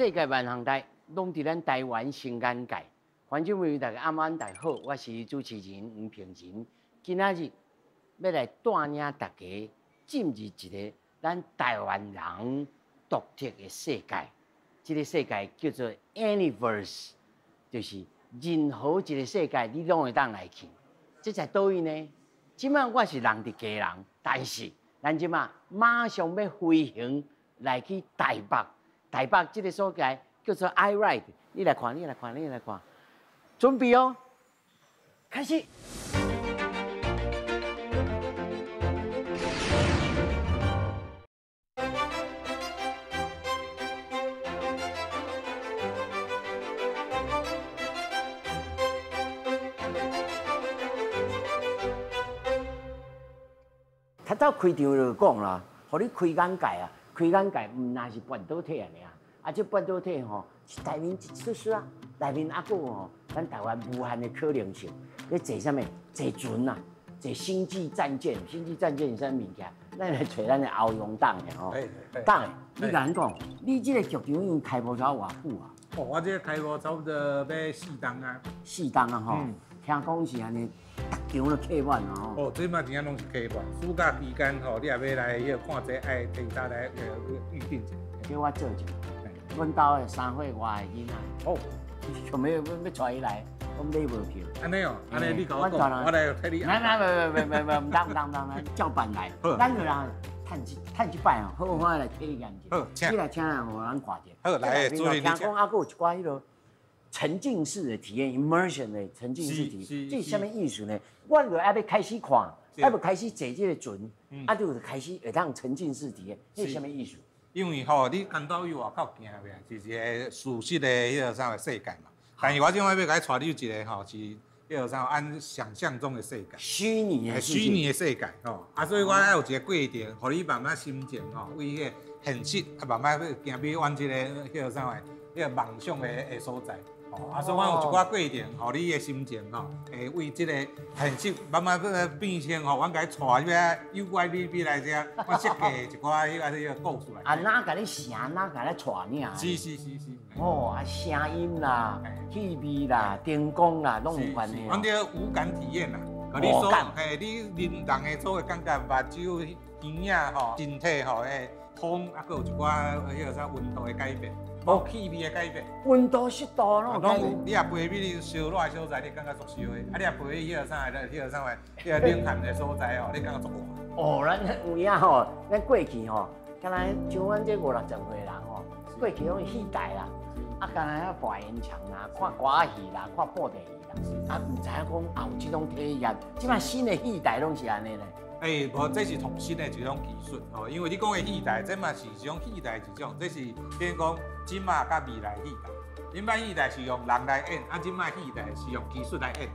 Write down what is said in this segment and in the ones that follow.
世界萬項代，攏佇咱台灣新眼界。觀眾朋友大家暗晚大好，我是主持人黃平仁。今仔日欲來帶領大家進入一个咱台灣人獨特的世界。這个世界叫做 Anyverse，就是任何一个世界你攏會當來去。這在佗位呢？這擺我是人佇基隆，但是咱這擺馬上欲飛行來去台北。台北這个所在叫做 iRide，你來看，你來看，你來看，準備哦，開始。頭拄開場就講啦，予你開眼界啊！開眼界毋但是半導體爾啊，啊，這半導體吼是內面一撮撮啊，內面猶閣有吼，咱台灣無限的可能性。咧坐啥物？坐船啊，坐星際戰艦。星際戰艦是啥物物件？咱來揣咱的歐陽董的吼。董，你共咱講，你這个劇場已經開幕咗偌久啊？哦，我這个開幕差不多欲四冬啊。四冬啊吼，聽講是按呢。逐場都客滿啊！哦，這擺真正攏是客滿。暑假期間吼，你若欲來彼个看這，愛提早來預訂者。叫我做者。阮兜的三歲外的囡仔。哦，想欲欲帶伊來，我買無票。按呢哦，按呢你共我講，我來替你。來來來來來來，毋當毋當毋當，照辦來。咱就人趁一趁一擺哦，好，我來替你驗者。好，請。你來請人，予咱看者。好，來，主持人。聽講猶閣有一寡彼个沉浸式的體驗，immersion 的沉浸式體驗，這是啥物意思呢？我就猶欲開始看，猶欲開始坐這个船，啊，就開始會當沉浸式體驗，這是啥物意思？因為吼，你牽到伊外口行袂，是一个事實的彼个啥个世界嘛。但是我這擺欲共你帶你一个吼，是彼个啥按想像中的世界，虛擬的虛擬的世界吼。啊，所以我愛有一個過程，予你慢慢心情吼，為彼个現實啊，慢慢欲行去阮這个彼个啥个，彼个夢想的的所在。哦，啊，所以我有一寡過程，予你的心情吼，會為這個現實慢慢欲變成吼，阮共你帶入來誘拐你入來遮，我設計一寡彼个彼个故事來。啊，哪共你聲，哪共你帶爾？是是是是。哦，啊，聲音啦、氣味啦、燈光啦，攏有關係。阮這五感體驗啦，予你所，嘿，你人人的所有感覺，目睭、耳仔吼、身體吼，會風，啊，閣有一寡彼个啥溫度的改變。無氣味的改變，溫度、濕度攏有改變。你若飛去你燒熱的所在，你感覺足燒的；啊，你若飛去彼个啥个、彼个啥个、彼个冷寒的所在哦，你感覺足熱。哦，咱有影吼，咱過去吼，敢若像阮這五六十歲人吼，過去攏是戲台啦，啊，敢若遐拔煙牆啦，看歌仔戲啦，看布袋戲啦，啊，毋知影講也有這種體驗。這擺新的戲台攏是按呢咧。欸，無，這是創新的一種技術吼，因為你講的戲台，這嘛是一種戲台一種，這是等於講這馬佮未來戲台。頂擺戲台是用人來演，啊，這馬戲台是用技術來演。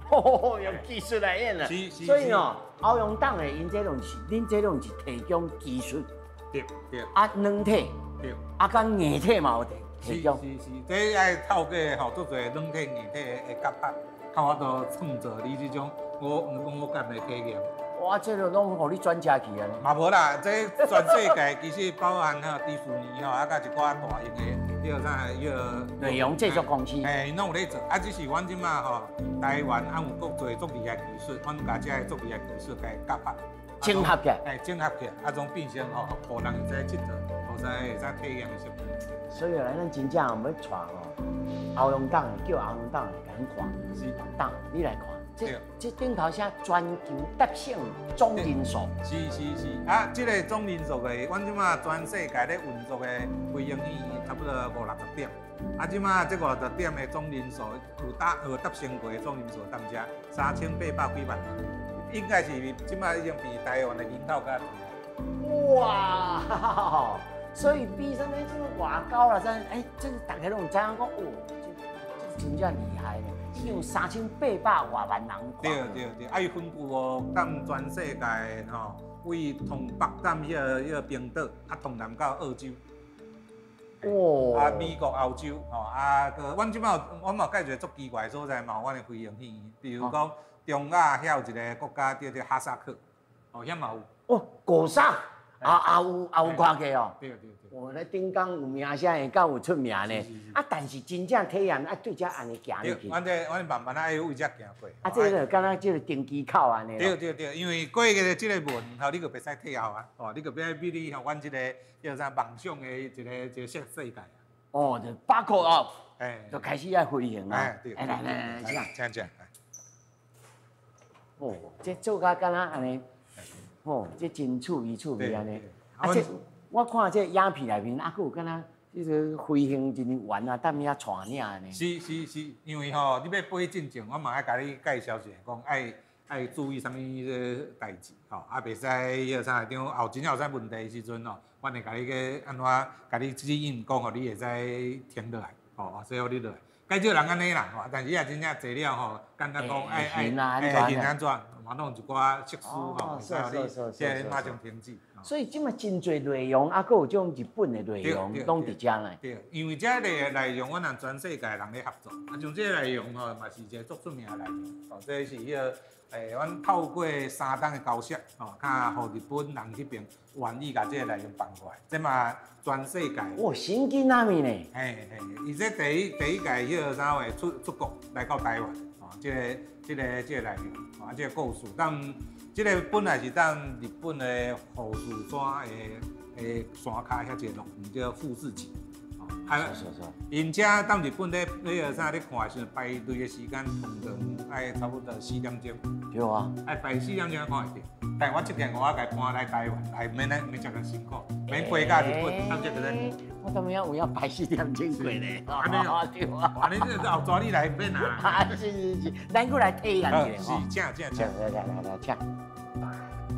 吼，用技術來演啊！是是。所以哦，歐陽董的𪜶這種是，恁這種是提供技術。對對。啊，軟體。對。啊，佮硬體嘛有提供。是是是，這愛透過吼，足濟軟體硬體的結合，較有法度創造你這種五感的體驗。哇，這个攏予你專家去啊！嘛無啦，這全世界其實包含吼迪士尼吼，啊，佮一寡大型的，彼个啥，彼个內容製作公司，嘿，𪜶攏有咧做。啊，只是阮這馬吼，台灣啊有國際足厲害技術，阮共這个足厲害技術共結合，整合起來，嘿，整合起來，啊，總變成吼，予人會使𨑨迌，予使會使體驗的設備。所以來，咱真正欲帶吼，歐陽董叫歐陽董來共咱看，是，董，你來看。這這頂頭寫全球達成總人數，是是是，啊，這个總人數的，阮這馬全世界咧運作的飛行器差不多五六十點，啊，這馬這五六十點的總人數有達有達成過的總人數，踮遮3800幾萬人，應該是這馬已經比台灣的人口較濟。哇，所以比啥物這個外交啦，啥，欸，這個大家攏知影講，哦，這真正厲害呢。有3800外萬人。對對對，啊，伊分布哦，踮全世界吼，位從北踮彼个冰島，啊，東南到澳洲。哦。啊，美國、歐洲，吼，啊，閣阮這擺有，阮嘛有蓋一个足奇怪的所在，嘛有阮的飛行器，比如講中亞遐有一个國家叫做哈薩克，哦，遐嘛有。哦，古薩。啊啊有啊有看過哦。對對對。哦，咧頂工有名聲會夠有出名呢。啊，但是真正體驗啊，對遮按呢行入去。阮這阮慢慢愛為遮行過。啊，這個敢若這個登機口按呢。對對對，因為過個這個門吼，你就袂使退後啊。哦，你就欲比你吼，阮這個叫啥夢想的一個一個世界。哦，就包括哦，就開始愛飛行啊。哎，對。來來來，請請請。哦，這做甲敢若按呢，哦，這真趣味趣味按呢。啊，這我看這影片內面，啊，閣有敢若這個飛行人員啊，踮遐帶領按呢。是是是，因為吼，你欲飛進前，我嘛愛共你介紹一下，講愛愛注意啥物個代誌，吼，啊，袂使彼個啥，中後真正有啥問題的時陣吼，阮會共你去按怎，共你指引講，予你會使停落來，吼，啊，所以予你落來。較少人按呢啦，吼，但是啊，真正坐了吼，感覺講愛愛愛行按怎，嘛攏有一寡設施吼，會使予你這馬上停止。所以這馬真濟內容，啊，閣有這種日本的內容，攏佇遮呢。對，因為這個內容，阮人全世界人咧合作，啊，像這個內容吼，嘛是一個足出名的內容，哦，這是彼個，阮透過三冬的交涉，吼，較予日本人彼爿願意共這個內容放過來，這嘛全世界。哦，神經那面呢？嘿嘿，伊這第一第一屆彼個啥話出出國來到台灣，哦，這個這個這個內容，啊，這個故事，當。這個本來是當日本的富士山的的山跤遐一個樂園叫富士急，啊，𪜶遮當日本咧彼個啥咧看的時陣，排隊的時間通常愛差不多四點鐘。對啊。愛排四點鐘才看會著。但我這件我共搬來台灣，來免來免遮爾辛苦，免飛到日本，當這個咧。我當時有影排四點鐘過咧。按呢哦，對啊。按呢這後帶你來免啊。啊，是是是，咱閣來體驗一下。是，請請請。來來來來，請。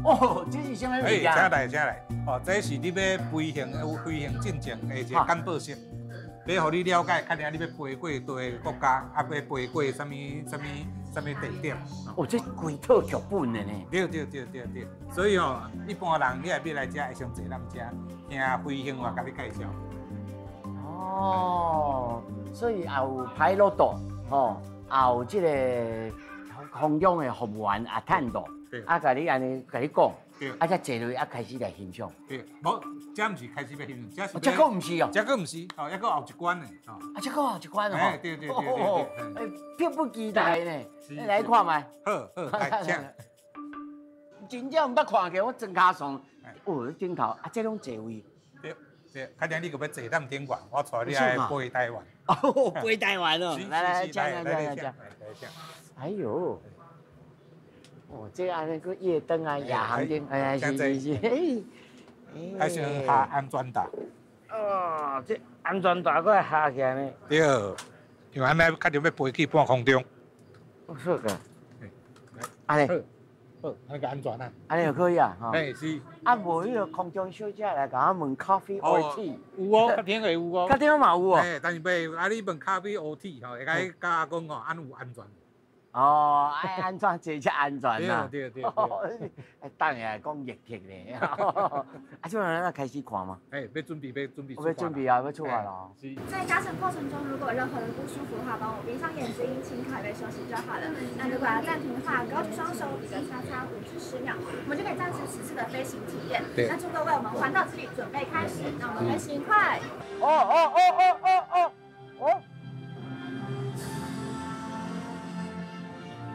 哦，這是啥物物件？請來，請來。哦，這是你欲飛行有飛行進前的一個簡報室，欲予你了解，較定你欲飛過佗个國家，啊，欲飛過啥物啥物啥物地點。哦，這規套劇本的呢。對對對對對，所以吼，一般人你若欲來遮，會先坐咱遮，聽飛行員共你介紹。哦，所以也有 pilot 吼，也有這個空中的服務員啊，探路。啊，共你按呢共你講，啊，才坐落啊，開始來欣賞。對，無，這毋是開始欲欣賞，這是。這閣毋是哦。這閣毋是，哦，猶閣後一關呢。啊，這閣後一關哦。哎，對對對對對。哎，迫不及待呢，你來看覓。好，好，來，請。真正毋捌看過，我裝跤床，哦，頂頭啊，這攏座位。對，對，較定你閣欲坐踮頂懸，我帶你來飛台灣。哦，飛台灣哦，來來，請來來請。哎喲。哦，這按呢閣夜燈啊，夜航燈，哎，是是是，嘿，還先下安全帶。哦，這安全帶閣會下起來呢。對，因為按呢較著欲飛去半空中。哦，是個。按呢。好，按呢個安全啊。按呢就可以啊，吼。哎，是。啊，無彼个空中小姐來共我問咖啡 or tea。有哦，較頂會有哦。較頂嘛有哦。哎，但是袂，啊，你問咖啡 or tea 吼，會共教講吼，按有安全。哦，愛安怎坐才安全啦？對對對。等下講熱天咧，啊，這擺咱開始看嗎？哎，欲準備，欲準備。欲準備啊，欲出發咯。在搭乘過程中，如果有任何的不舒服的話，幫我閉上眼睛，請靠背休息就好了。那如果要暫停的話，高舉雙手比個叉叉5至10秒，我們就可以暫時此次的飛行體驗。那祝各位我們環島之旅準備開始，那我們飛行愉快。哦哦哦哦哦哦哦。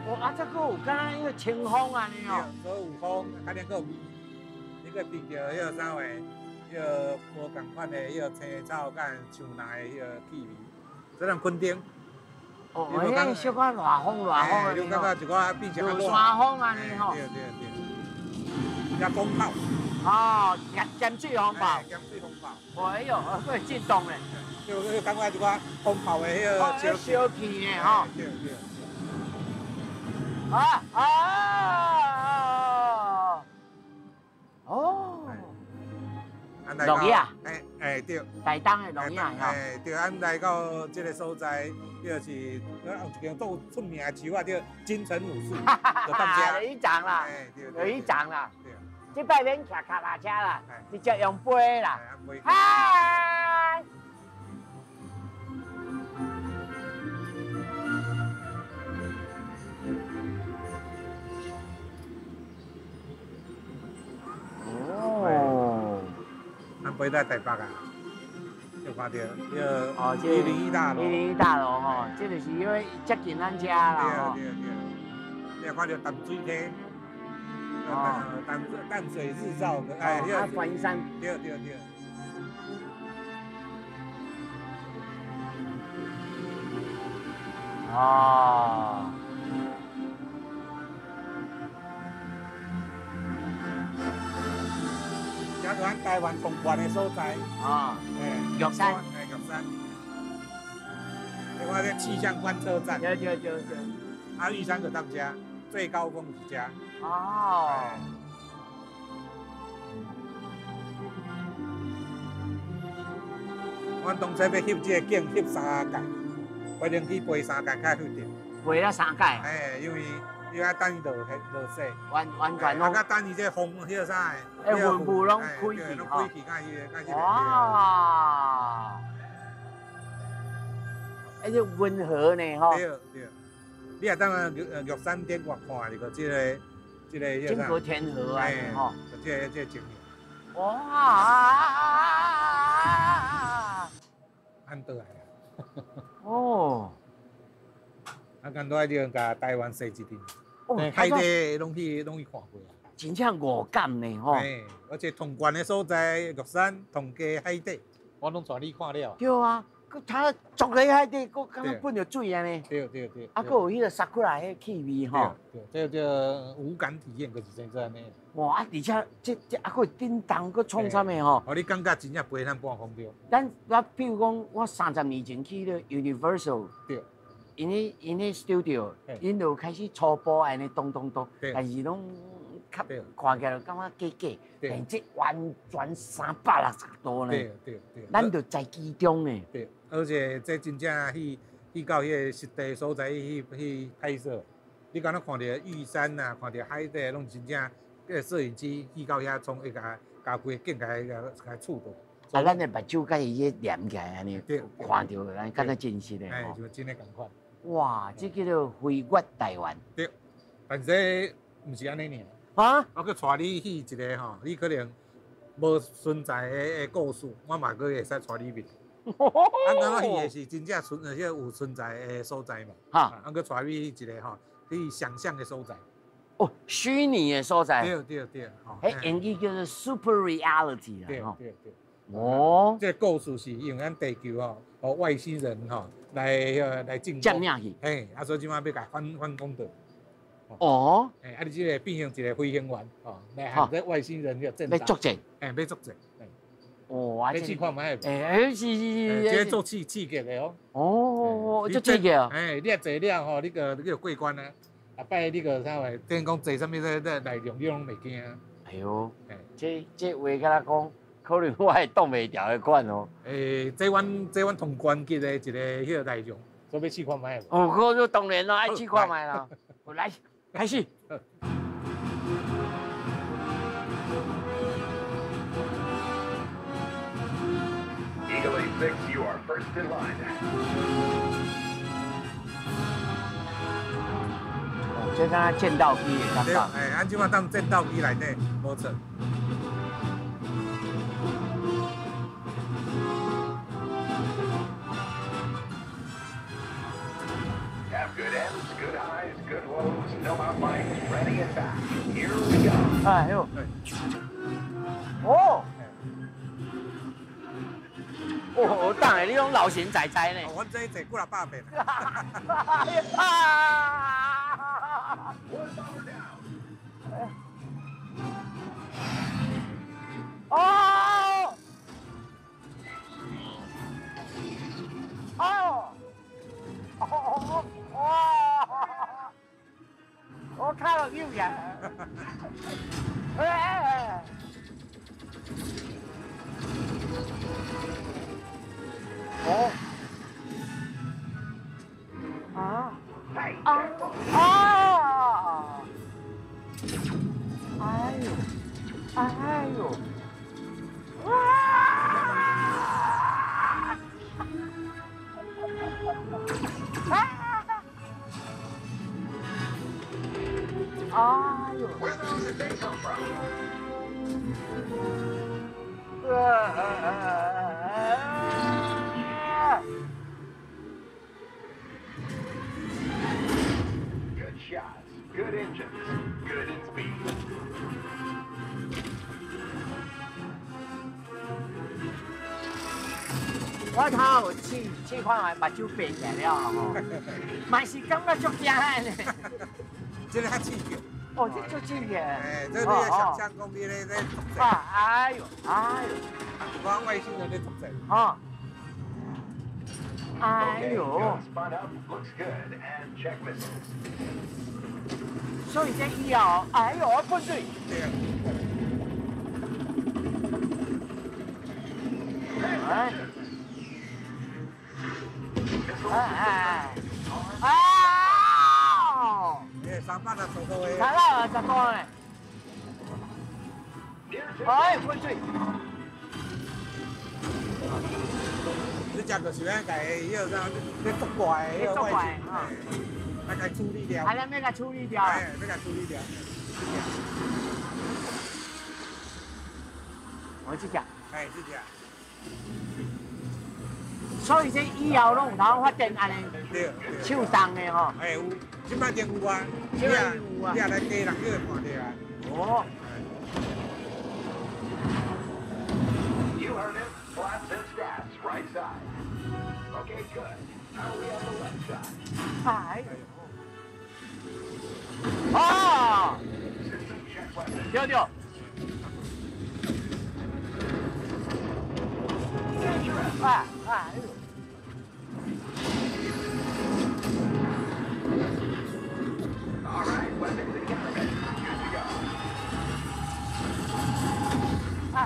哦，啊，這閣有敢若彼个清風按呢哦。對，所有風，較恁閣有味，你閣聞著彼个啥話，彼个無仝款的彼个青草佮樹林的彼個氣味。這咱墾丁。哦，彼个小可熱風熱風按呢你感覺一寡變成較熱山風按呢吼。對對對。加風炮。哦，鹹鹹水風炮。鹹水風炮。哦，哎喲，閣會震動咧。就就感覺一寡風炮的彼個小氣呢吼。對對。啊啊哦！錄影，哎哎對，台東的錄影吼。哎對，咱來到這個所在，就是有一間足出名的樹仔，叫金城武樹，就踮遮。有一張啦，有一張啦。這擺免騎腳踏車啦，直接用飛啦。嗨！哦，飛到台北啊，有看著，彼個哦，這101大樓。101大樓吼，這就是因為接近咱遮啦。對對對，你有看著淡水溪，哦，淡水日照，哎，啊，觀音山。對對對。哦。這就咱台灣上懸的所在。啊。玉山。哎，玉山。你看這氣象觀測站。對對對對。啊，玉山就佇遮，最高峰是遮。哦。阮當初欲翕這個景，翕三屆，可能去飛三屆才翕著。飛了三屆。哎，因為因為等伊落落雪。完全攏。啊，等伊這風，彼個啥的。哎，雲霧攏開去攏開去，甲伊個，甲這個。哇！哎，這溫和呢，吼。對對。你若當玉山頂外看，就這個。整個天河啊，吼。這個情形。哇！按倒來啊！哦。啊，咁多就共台灣踅一陣，海底攏去看過啊。真正五感呢，吼！欸，而且上懸的所在，玉山、同家海底，我攏帶你看了。對啊，閣他坐佇海底，閣感覺噴著水按呢。對對對。啊，閣有彼個沙庫拉彼氣味吼。對，這叫五感體驗，就是這按呢。哇！啊，而且這啊，閣叮當，閣創啥物吼？哦，你感覺真正飛咱半空中。咱我比如講，我30年前去了 Universal。對。𪜶彼𪜶彼 studio，𪜶就開始初步按呢咚咚咚，但是攏較看起來就感覺假假，但這完全360度呢。對對對。咱就在其中呢。對，而且這真正去到彼個實地所在去拍攝，你敢若看著玉山啊，看著海底，攏真正個攝影機去到遐，從會共共規個景共共觸到。啊，咱的目睭佮伊彼連起來按呢，看著按呢敢若真實的吼。就真的仝款。哇，這叫做飛越台灣。對，但是毋是按呢爾。啊？我閣帶你去一個吼，你可能無存在的故事，我嘛閣會使帶你去。啊，剛剛去的是真正存，彼個有存在的所在嘛？哈。啊，閣帶你去一個吼，你想象的所在。哦，虛擬的所在。對對對。彼英語叫做 super reality 啦。對對對。哦。這個故事是用咱地球吼，予外星人吼來進佔領去。嘿，啊，所以這擺欲共反攻倒。哦。欸，啊，你這個變成一個飛行員，吼，來和這外星人戰。欲作戰。欸，欲作戰。哦，啊，欲試看覓？欸，是是是。這個做刺激的哦。哦，做刺激哦。欸，你若坐了吼，你就過關啊。後擺你個啥話，等於講坐啥物這內容你攏袂驚。哎喲，這話敢若講，可能我會擋袂牢的款哦。欸，這阮通關級的一個彼個內容，所以欲試看覓無？哦，我就當然咯，愛試看覓啦。我來，開始。 Eagle 86, you are first in line. 哦，這敢若戰鬥機的感覺。欸，按這擺當戰鬥機內底，無錯。 Have good ends, good highs, good lows, no outlines, ready and back. Here we go. 哎呦！哦！哦，等下你攏老神在在呢。阮這坐幾若百遍。啊！哦！哦！哦！哇！我看了有呀。哎！哦！啊！啊！啊！哎呦！哎呦！哇！啊！哎呦！ Where the hell did they come from? Good shots, good engines, good in speed. 我頭有試試看覓，目睭白起來了吼，嘛是感覺足驚的呢。這個較刺激。哦，這足刺激。哎，這你想象講你咧咧作戰。啊，哎呦，哎呦，我外星人咧作戰。哦。哎呦。所以這以後，哎呦，我噴水。對啊。哎。哎哎哎！哎，360度的。360度的。哎，喷水！你这就是咱家迄个啥，咧作怪的，作怪啊！来共处理掉。啊，咱欲共处理掉。哎，欲共处理掉。我這隻。哎，這隻。所以這以後攏有通發展按呢，手動的吼。哎有，這擺定有啊，這擺有啊。你若來家人叫會看著啊。哦。 You heard him. Flaps and stats, right side. Okay, good. How are we on the left side? 哎。哦。 System check weapons. 對對。啊啊！ All right, weapons and countermeasures, good to go. 啊！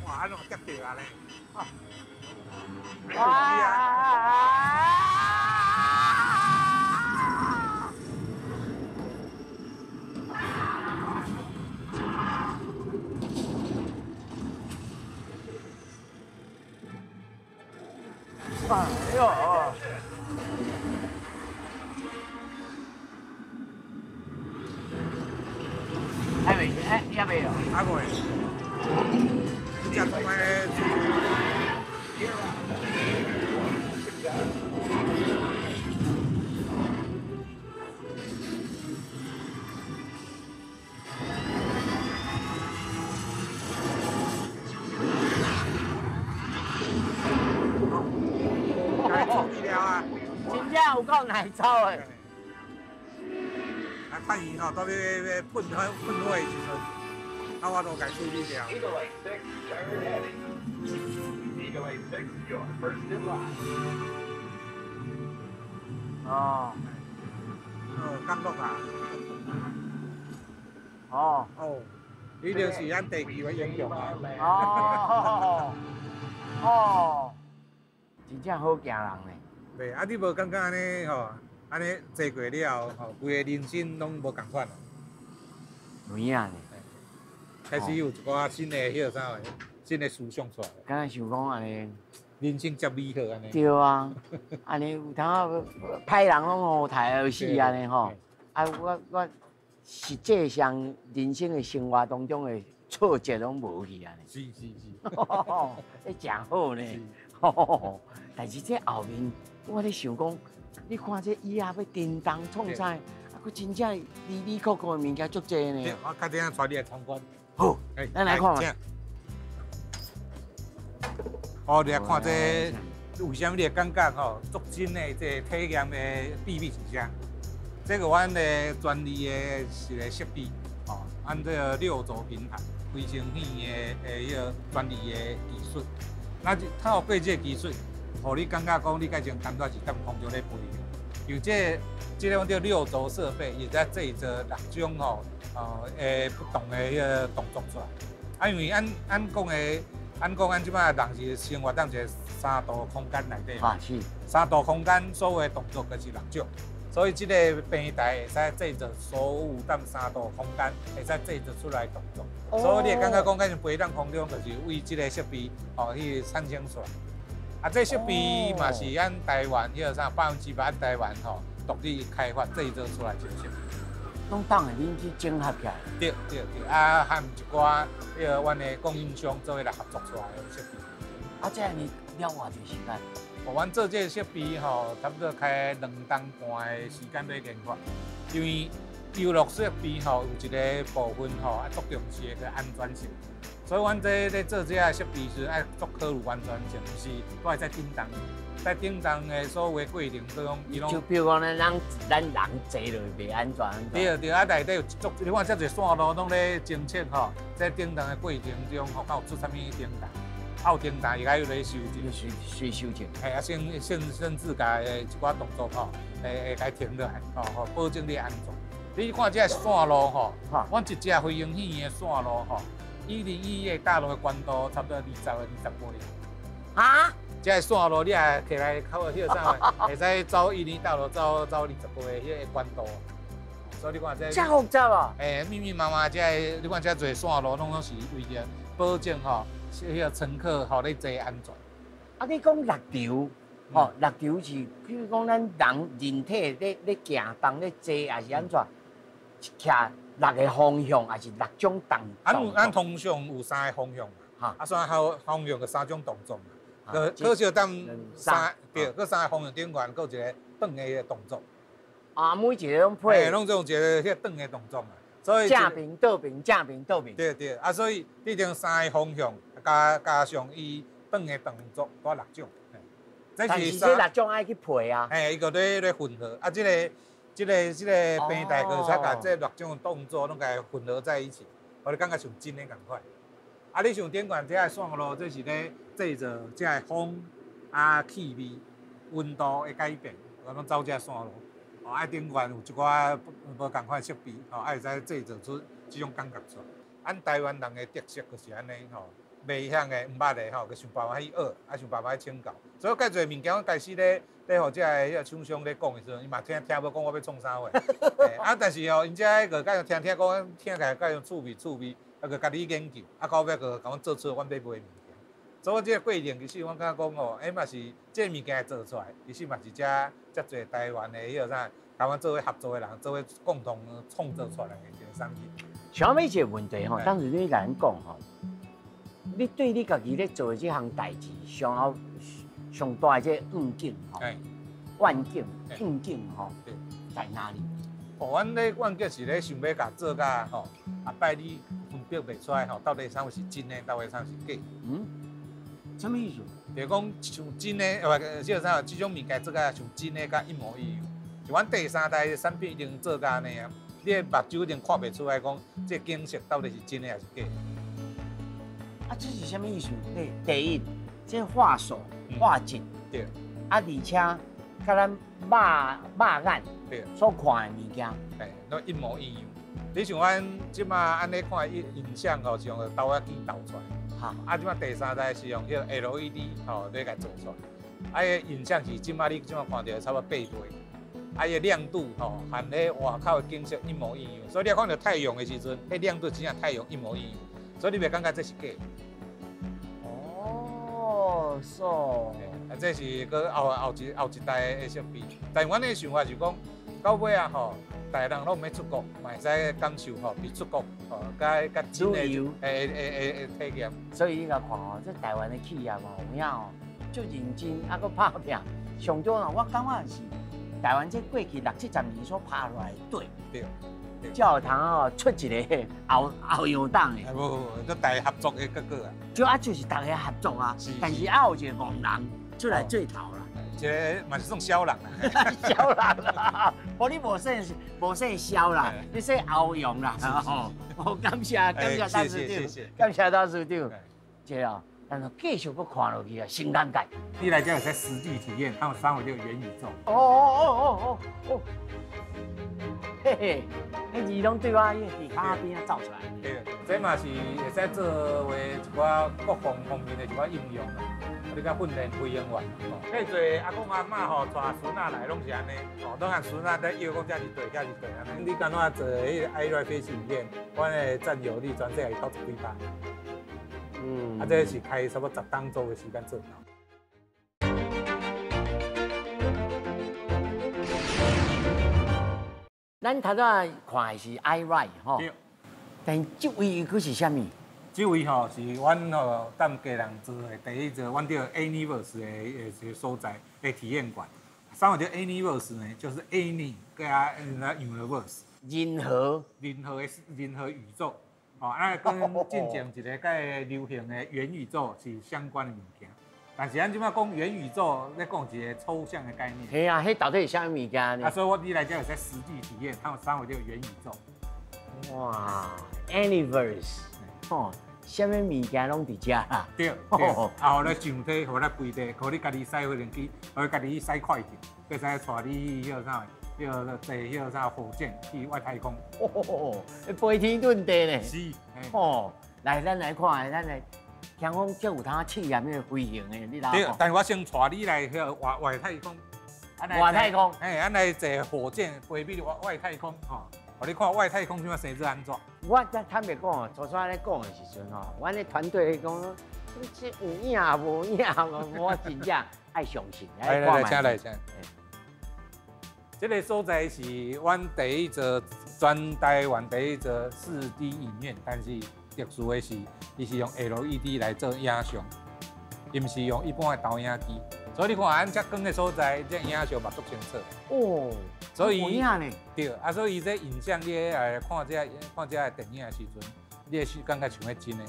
哇，按怎接著啊咧？啊！啊！哎呦！還未？哎，還未哦？還未。你食從來？真正有夠難走的。啊，趁伊吼，到咧咧噴火噴火的時陣，啊，我都共處理掉。 Eagle 86, turn heading. Eagle 86, you're first in line. 哦。哦，降落啊。哦。哦，伊就是咱地球的英雄啊。哦。哦。真正好驚人呢。對，啊，你無感覺按呢吼，按呢坐過了後，吼，規个人生攏無仝款啊。有影呢。開始有一寡新的彼個啥個，新的思想出來。敢若想講按呢，人生遮美好按呢。對啊，按呢有當仔歹人攏予刣予死按呢吼，啊，我實際上人生的生活當中的挫折攏無去按呢。是是是。這誠好呢。但是這後面，我咧想講，你看這椅仔欲叮當創啥，啊，閣真正哩哩扣扣的物件足濟呢。我較陣帶你來參觀。好，咱來看覓。哦，你來看這為啥物你會感覺吼足真的這個體驗的秘密是啥？這個阮的專利的一個設備，吼，按這個六軸平台飛行器的彼個專利的技術。那透過這個技術，予你感覺講你改前感覺是踮空中咧飛。由這個叫六軸設備，伊在製造六種吼，不同的彼個動作出來。啊，因為按按講的，按講按這擺人是生活踮一個三度空間內底嘛。啊，是。三度空間所有的動作就是六種，所以這個平台會使製造所有踮三度空間會使製造出來的動作。所以你會感覺講，敢是飛踮空中，就是為這個設備吼去產生出來。啊，這設備嘛是按台灣彼個啥100%按台灣吼獨立開發製造出來一個設備。攏當下恁去整合起來。對對對，啊，含一寡彼個阮的供應商做伙來合作出來的設備。啊，這按呢了偌濟時間？哦，阮做這個設備吼，差不多開2冬半的時間咧研發，因為遊樂設備吼有一個部分吼愛足重視的安全性，所以阮這咧做這個設備時愛足考慮安全性，毋是都會在振動，在振動的所有的過程當中，伊攏就比如講，咱人坐落袂安全。對對，啊內底有足，你看遮濟線路攏咧偵測吼，在振動的過程中吼，敢有出啥物振動？有振動伊愛咧修正，隨隨修正。嘿，啊，甚至共一寡動作吼，會共停落來，吼吼，保證你安全。你看這個線路吼，阮一隻飛行器的線路吼，101個大樓的高度差不多20倍。哈？這個線路你也摕來靠彼個啥話，會使走101大樓走走20倍彼個高度。所以你看這這複雜啊！欸，密密麻麻這個，你看這濟線路攏攏是為著保證吼，彼個乘客吼咧坐安全。啊，你講力場，吼，力場是，比如講咱人人體咧咧行動咧坐，抑是按怎？徛六个方向，抑是六種動作？咱通常有三个方向嘛，啊，三個方向有三種動作嘛。可惜當三對，閣三个方向頂懸，閣有一個轉的動作。啊，每一個攏配。攏總有一個彼個轉的動作嘛。所以正平倒平，正平倒平。對對，啊，所以你定三个方向，加上伊轉的動作，拄六種。但是這六種愛去配啊。嘿，伊閣咧混合，啊，這個平台閣才共這六種動作攏共混合在一起，予你感覺像真的仝款。啊，你像頂懸這个線路，這是咧製造這个風啊氣味、溫度的改變，我攏走這个線路。哦，啊，頂懸有一寡無仝款設備，吼，啊會使製造出這種感覺出來。按台灣人的特色就是按呢吼，袂曉的、毋捌的吼，就想辦法去學，啊想辦法去請教。所以介濟物件，我開始咧咧，予這個彼個廠商咧講的時陣，伊嘛聽聽無講我欲創啥貨。啊，但是吼，𪜶遮個佮聽聽講，聽起來較有趣味趣味，啊，閣家己研究，啊，到尾閣共阮做出阮欲賣的物件。所以我這個過程其實我感覺講吼，欸嘛是這個物件做出來，其實嘛是遮遮濟台灣的彼個啥，共阮做伙合作的人，做伙共同創造出來的一個產品。想欲一個問題吼，當時你共阮講吼，你對你家己咧做的這項代誌，上後上大的這個願景吼，願景願景吼，在哪裡？哦，阮咧願景是咧想欲共做甲吼，後擺你分辨袂出來吼，到底啥物是真的，到底啥物是假？嗯，啥物意思？就是講像真的，呃，這個啥，這種物件做甲像真的，佮一模一樣。像阮第三代的產品已經做甲按呢啊，你的目睭一定看袂出來，講這個景色到底是真的還是假的。啊，這是啥物意思？第一，這畫素、畫質，啊，而且佮咱肉眼所看的物件，嘿，攏一模一樣。你像阮這馬按呢看影像吼，是用投影機投出來。啊，這馬第三代是用彼個 LED 吼咧共做出來。啊，彼個影像是這馬你這馬看著差不多8倍。啊，伊个亮度吼，和咧外口的景色一模一樣。所以你看著太陽的時陣，彼亮度真正太陽一模一樣。所以你袂感覺這是假的。哦，是哦。啊，這是閣後一代的設備。但阮的想法是講，到尾啊吼，逐个人攏毋免出國，嘛會使感受吼，比出國吼，較較真的會體驗。所以你共看吼，這台灣的企業吼，有影吼，足認真，啊，閣拍拚。上重要，我感覺是台灣這過去六七十年所拍落來的底。對。才有通哦出一個後後搖檔的。無無，這大家合作的結果啊。就啊，就是大家合作啊，但是還有一個戇人出來做頭啦。這個嘛是算痟人啦。痟人啦，無你無算無算痟啦，你算歐陽啦。吼，感謝感謝董事長，感謝董事長。這哦，咱繼續閣看落去啊，新眼界。你來這會使實際體驗他們三維六元宇宙。哦哦哦哦哦。嘿嘿，彼字攏對我彼個佇跤邊仔走出來。對，這嘛是會使做為一寡國防方面的一寡應用啦。你較訓練飛行員。遐濟阿公阿嬤吼帶孫仔來攏是按呢，吼，攏按孫仔咧搖講這是對，遐是對按呢。你敢若做彼個 iRide 飛行體驗，阮的佔有率全世界90幾趴。啊，這是開差不多10冬左右的時間做到。咱頭拄看的是 iRide 吼，但這位閣是啥物？這位吼是阮吼踮家人做的第一座，阮叫 Anyverse 的一個所在的體驗館。啥物叫 Anyverse 呢？就是 Any 加 Universe，任何任何的任何宇宙。哦，啊，跟進前一個較流行的元宇宙是相關的物件。但是咱這擺講元宇宙，咧講一個抽象的概念。嘿啊，彼到底是啥物件呢？啊，所以我你來這會使實際體驗，他們啥物叫元宇宙。哇，Anyverse，吼，啥物物件攏佇遮啦。對對，啊，予你上體，予你飛地，予你家己駛飛行機，予你家己駛快艇，會使帶你去彼個啥，彼個坐彼個啥火箭去外太空。哦，飛天遁地呢。是。哦，來，咱來看，咱來聽講這有通試驗彼個飛行的，你來。對，但是我先帶你來彼個外太空。外太空。嘿，咱來坐火箭飛去外太空，吼。予你看外太空這擺生做按怎？我坦白講，初初咧講的時陣吼，阮的團隊咧講，這有影無影？我真正愛相信。來來來，請來請。這個所在是阮第一座全台灣第一座4D 影院，但是特殊的是，伊是用 LED 來做影像，伊毋是用一般的投影機。所以你看，咱遮光的所在，這影像嘛足清楚。哦，所以有影呢。對，啊，所以這影像你來看這看這個電影的時陣，你會感覺像咧真的，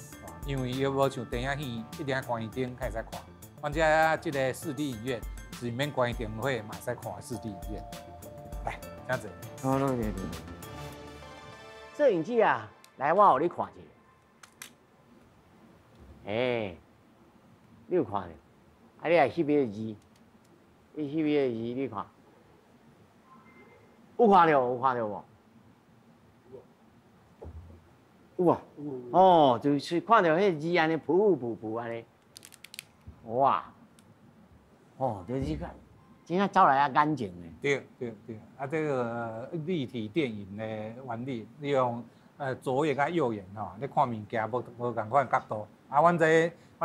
因為伊無像電影院一定愛關燈才會使看。阮遮這個4D 影院是免關燈火嘛會使看4D 影院。來，這樣子。好，對對對。攝影機啊，來，我予你看一下。欸，你有看著？啊，你來翕彼個字，你翕彼個字，你看，有看著？有看著無？有無？哦，就是看著彼個字按呢浮浮浮按呢，哇！哦，就是看，真正走來啊眼睛的。對對對，啊，這個立體電影的原理，你用左眼佮右眼吼，你看物件無無仝款角度。啊，阮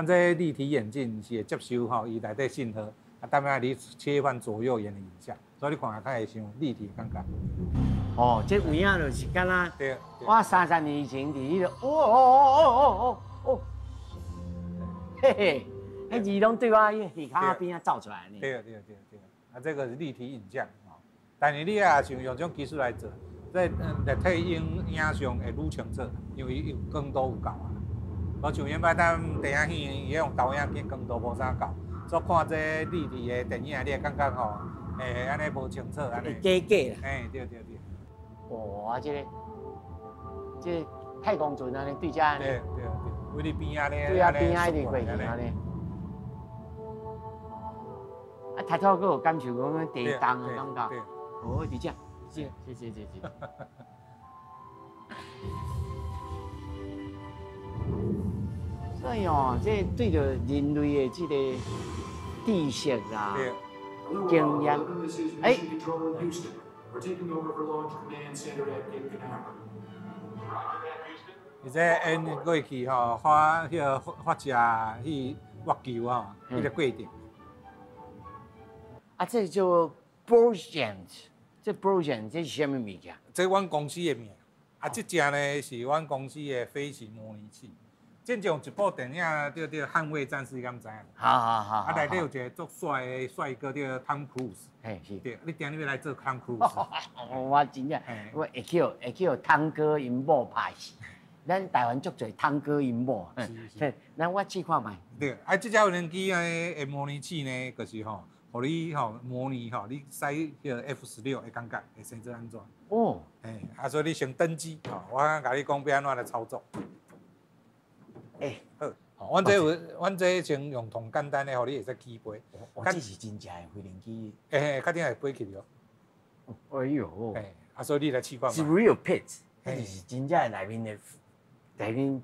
這立體眼鏡是會接收吼伊內底信號，啊，當下你切換左右眼的影像，所以你看較會像立體感覺。哦，這有影就是敢若，對，我30年前佇彼個，哦哦哦哦哦哦，嘿嘿，彼字攏對我彼耳孔仔邊仔走出來呢。對對對對，啊，這個是立體影像吼，但是你也像用這種技術來做，這立體影影像會愈清楚，因為伊光度有夠啊。無像原擺咱電影院伊用投影機光度無啥夠，所以看這立體的電影，你會感覺吼，會按呢無清楚按呢。假假啦。嘿，對對對。哇，這個，這個太空船按呢對遮按呢。對對對，為你邊仔咧。對啊，邊仔一直過去按呢。啊，頭拄閣有感受講地動的感覺。哦，佇遮，這，這這這這。所以哦，這對著人類的這個知識啦、經驗，欸。伊這演過去吼，發彼個發射去月球吼，彼個過程。啊，這叫 Project，這 Project 這是啥物物件？這阮公司的名。啊，這隻呢是阮公司的飛行模擬器。之前有一部電影叫做《捍衛戰士》，你敢知影？好好好。啊，內底有一個足帥的帥哥叫湯姆克魯斯。嘿，是。對，你定你欲來做湯姆克魯斯？我真正，我會去會去湯哥𪜶某拍死。咱台灣足濟湯哥𪜶某。是是。咱我試看覓。對，啊，這隻無人機的模擬器呢，就是吼，予你吼模擬吼，你駛彼個 F-16的感覺會生做按怎？哦。嘿，啊，所以你先登機，吼，我共你講欲按怎來操作。欸，好，阮這有，阮這先用上簡單的，予你會使起飛。哦，這是真正的飛行機。欸，較頂會飛起哦。哎喲。欸，啊，所以你來試看。是 real pit，這是真正內面的，內面。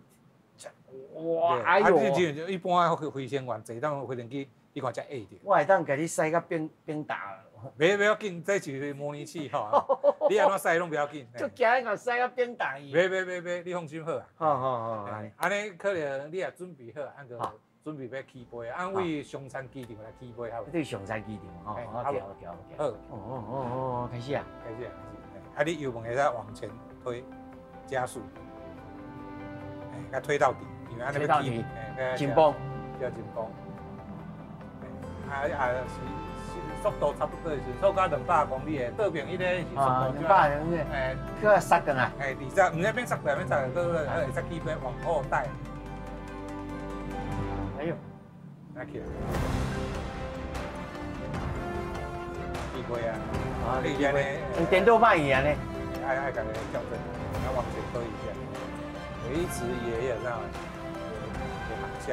哇，哎喲。啊，這一般的飛行員坐當飛行機，你看才會著。我會當共你駛甲變變大。袂袂要緊，這是模擬器吼，你按怎駛攏不要緊。就驚你共駛甲變大去。袂袂袂袂，你放心好啊。好好好，按呢可能你也準備好，按個準備欲起飛，按為松山機場來起飛好無？對松山機場吼，好，OK OK OK。好。哦哦哦哦，開始啊！開始啊！開始。啊，你油門會使往前推，加速，欸，共推到底，因為按呢推到底，真崩，對，真崩。啊啊是是速度差不多是速到200公里的，倒邊彼个是速度200公里，欸，閣塞轉來，欸，二十，毋知免塞轉來，免塞轉來，閣會使起飛往後帶。哎呦，來起來，起飛啊！啊，你按呢？電腦歹去按呢？愛愛共伊校正，要往前推一下，維持爺爺這樣的航向。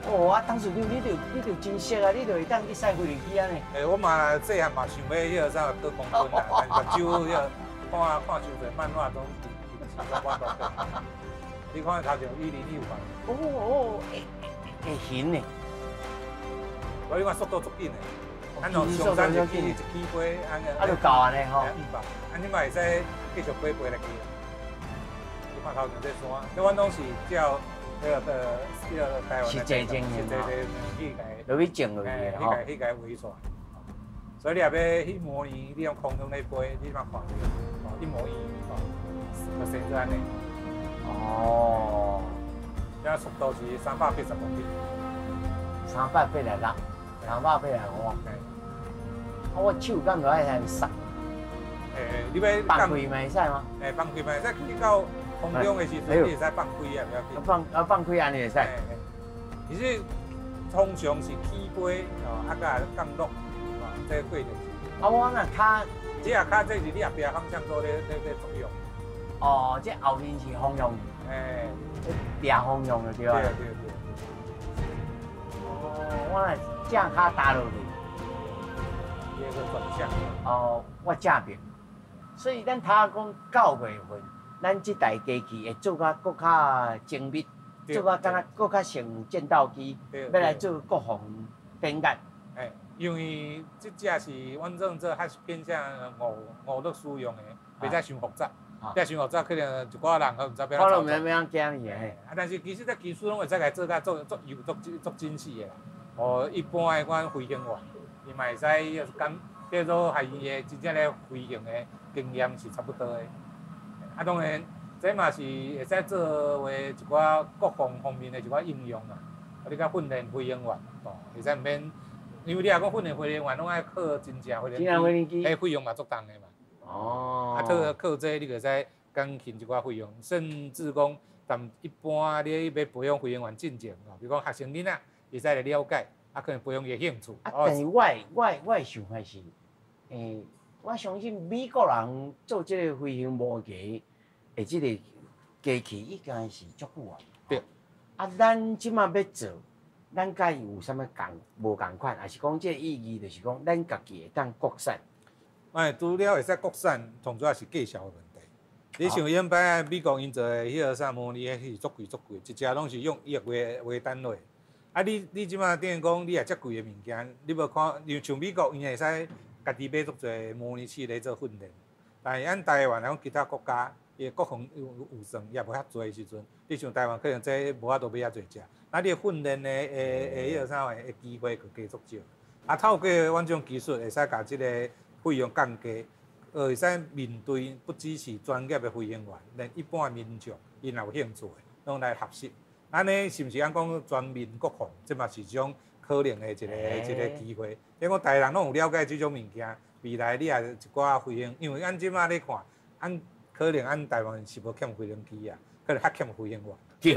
哦，啊，當時你就真熟啊，你就會當去駛飛行機按呢？欸，我嘛細漢嘛想欲彼個啥考空軍啦，但目睭彼個看看傷濟漫畫攏伫伫無法度考。你看頭前101有無？哦哦，會會行呢。我你看速度足緊的，咱從上山一起一起飛，按呢。啊，就夠按呢吼。500，啊，你嘛會使繼續飛飛落去。你看頭前這山，這阮攏是照彼個台灣實際經驗實際的去共。落去種落去的吼。去共畫出來。所以你若欲去模擬，你用空中咧飛，你嘛看著，哦，一模一樣，哦，就生做按呢。哦。這速度是380公里。 386，385。啊，我手敢就愛按剎。欸，你欲放開嘛會使嗎？欸，放開嘛會使，去到空中的時陣，你會使放開啊，不要緊。放開按呢會使。其實通常是起飛哦，啊，佮降落，哦，這個過程。啊，我若跤，這下跤這是你後壁方向做咧作用。哦，這後面是方向。欸。掠方向就對啊。對對對。哦，我若正跤踏落去。伊個轉向。哦，我正爿。所以咱頭仔講9月份，咱這台機器會做甲閣較精密，做甲敢若閣較像戰鬥機，欲來做國防變壓。欸，因為這隻是阮這種做較偏向娛樂使用的，袂使傷複雜。這傷複雜，可能一寡人閣毋知欲按怎。我攏毋知欲按怎驚去嘿。啊，但是其實這技術攏會使共做甲做做幼做做精細的啦。哦，一般的款飛行員，伊嘛會使講叫做和伊的真正咧飛行的經驗是差不多的。啊，當然，這嘛是會使作為一寡國防方面的一寡應用啊。啊，你共訓練飛行員，哦，會使毋免，因為你若講訓練飛行員，攏愛靠真正飛行機，彼費用嘛足重的嘛。哦。啊，靠這你就會使減輕一寡費用，甚至講，但一般你欲培養飛行員進前，哦，比如講學生囡仔，會使來了解，啊，可能培養伊的興趣。啊，但是我的想法是，欸，我相信美國人做這個飛行模型的這個機器應該是足久啊。對。啊，咱這馬欲做，咱佮伊有啥物仝無仝款，抑是講這個意義，就是講咱家己會當國產。哎，除了會使國產，上主要是價錢的問題。你像以擺美國𪜶做的彼個啥模擬，彼是足貴足貴，一隻攏是用億為單位。啊你，你這馬等於講，你若遮貴的物件，你無看，像像美國，𪜶會使家己買足濟模擬器來做訓練。但是按台灣來講，其他國家伊的國防預算也無遐濟的時陣，你像台灣可能這無法度買遐濟隻，那你的訓練的彼個啥物的機會就加足少。啊，透過阮這種技術，會使共這個費用降低，會使面對不只是專業的飛行員，連一般的民眾，𪜶若有興趣的，攏來學習。按呢是毋是按講全民國防？這嘛是一種可能的一個機會。你講逐个人攏有了解這種物件，未來你也一寡飛行，因為按這馬咧看，按可能按台灣是無欠飛行機啊，可能較欠飛行員。對，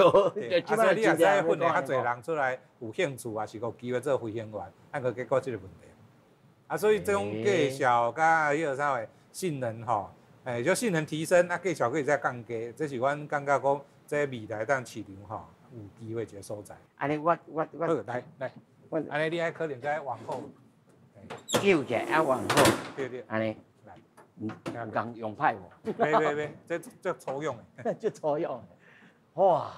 啊，所以你若使訓練較濟人出來有興趣，也是有機會做飛行員，按閣解決這個問題。啊，所以這種價效佮彼個啥物性能吼，欸，就性能提升，啊，價錢閣會使降低，這是阮感覺講，這未來當市場吼有機會一個所在。按呢，我好，來來，我按呢你愛可能再往後，扭起來啊，往後。對對。按呢，來，有共用歹無？袂袂袂，這這粗用的。這粗用的，哇，